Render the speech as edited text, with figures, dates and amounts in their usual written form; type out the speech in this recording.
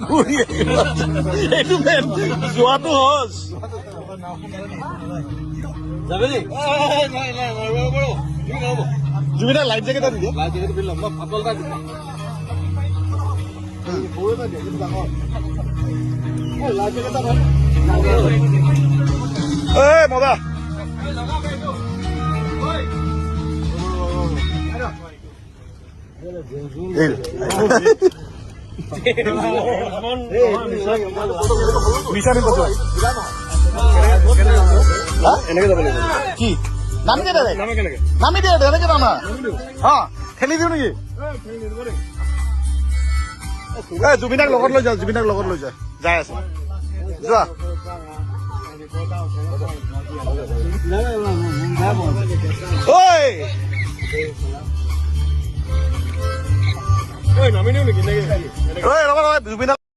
ঘূৰি আহিব। এইটো মেইন, যোৱাটো সহজ। যাবি নি? জুবিনদাক লাইফ জেকেট এটা দি দিয়া। লাইফ জেকেট পিন্ধি ল'ম। মই পাতল এটা দিম। সৰু এটা দিয়া, কিন্তু ডাঙৰ। এই লাইফ জেকেট এটা ভাল। এই মজা। এই মিছা নি কৈছো? হা? এনেকে যাব লাগিব। কি নামি দে ডাইৰেক্ট। নামে কেনেকে? নামি দে, এনেকে নামা। অ, ঠেলি দিওঁ নেকি? এই জুবিনদাক লগত লৈ যা, জুবিনদাক লগত লৈ যা। যাই আছে, যোৱা। ঐ। ঐ, নামি দিওঁ নেকি? ঐ, ৰ'বা ৰ'বা, জুবিনদাক